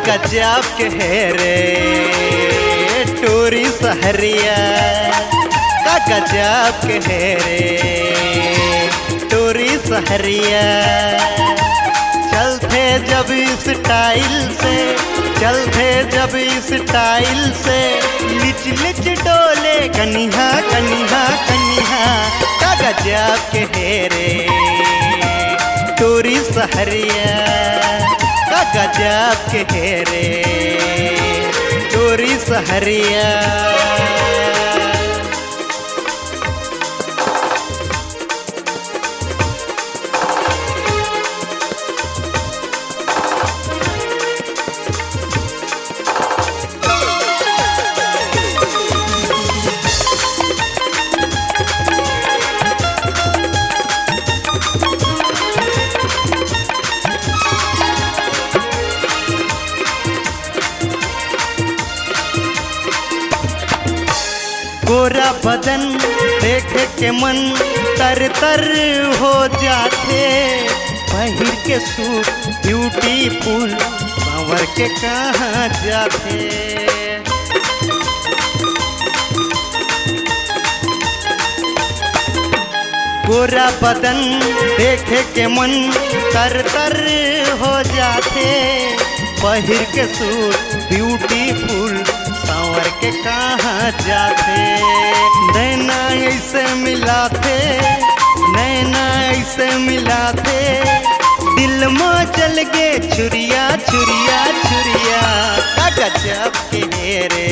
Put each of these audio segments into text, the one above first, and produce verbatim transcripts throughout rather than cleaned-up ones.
गजब के हे रे टूरी सहरिया, का गजब के हे रे टूरी सहरिया। चलथे जब स्टाइल से, चलथे जब स्टाइल से, लिच लिच डोले कनिहा, कनिहा, कनिहा। का गजब के हे रे टूरी सहरिया, का गजब के हे रे टूरी सहरिया। गोरा बदन देखे के मन तर तर हो जाथे, पहिर के सूट ब्यूटीफुल, संवर के कहाँ जाथे। गोरा बदन देखे के मन तर तर हो जाथे, पहिर के सूट ब्यूटीफुल, संवर के कहाँ जाथे। नैना ऐसे मिलाथे, नैना ऐसे मिलाथे, दिल मा चल गे छुरिया, छुरिया, छुरिया। का गजब के हे रे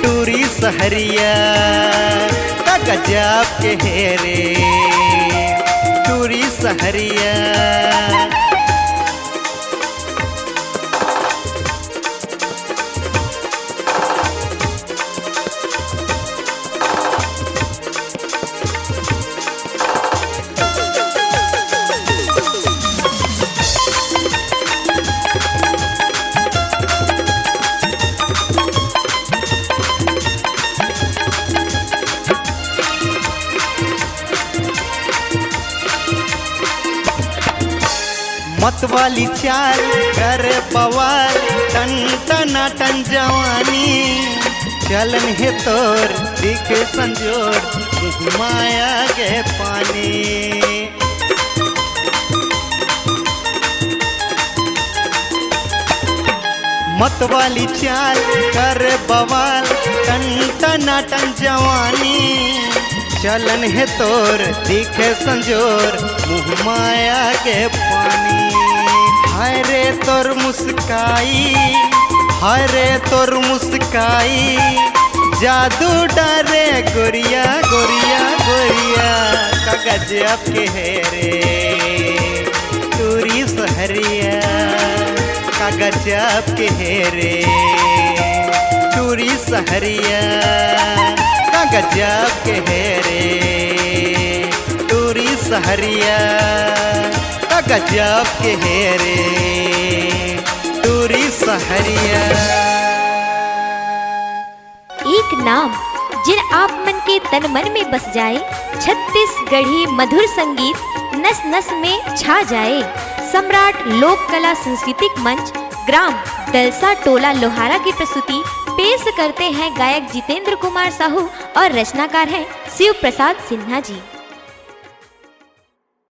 टूरी सहरिया, का गजब के हे रे टूरी सहरिया। मतवाली चाल करे बवाल, टन टना टन जवानी। चलन हे तोर दिखे संजोर, मुँह मा आगे पानी। मतवाली चाल करे बवाल, टन टना टन जवानी। चलन हे तोर दिखे संजोर, मुँह मा आगे पानी। हाय रे तोर मुस्काई, हाय रे तोर मुस्काई, जादू डारे गोरिया, गोरिया, गोरिया। का गजब के हे रे टूरी सहरिया, का गजब के हे रे टूरी सहरिया, का गजब के हे रे टूरी सहरिया, का गजब के हे रे टूरी सहरिया। एक नाम जेन आप मन के तन मन में बस जाए, छत्तीसगढ़ी मधुर संगीत नस नस में छा जाए। सम्राट लोक कला सांस्कृतिक मंच ग्राम दलसा टोला लोहारा की प्रस्तुति पेश करते हैं गायक जितेंद्र कुमार साहू और रचनाकार हैं शिव प्रसाद सिन्हा जी।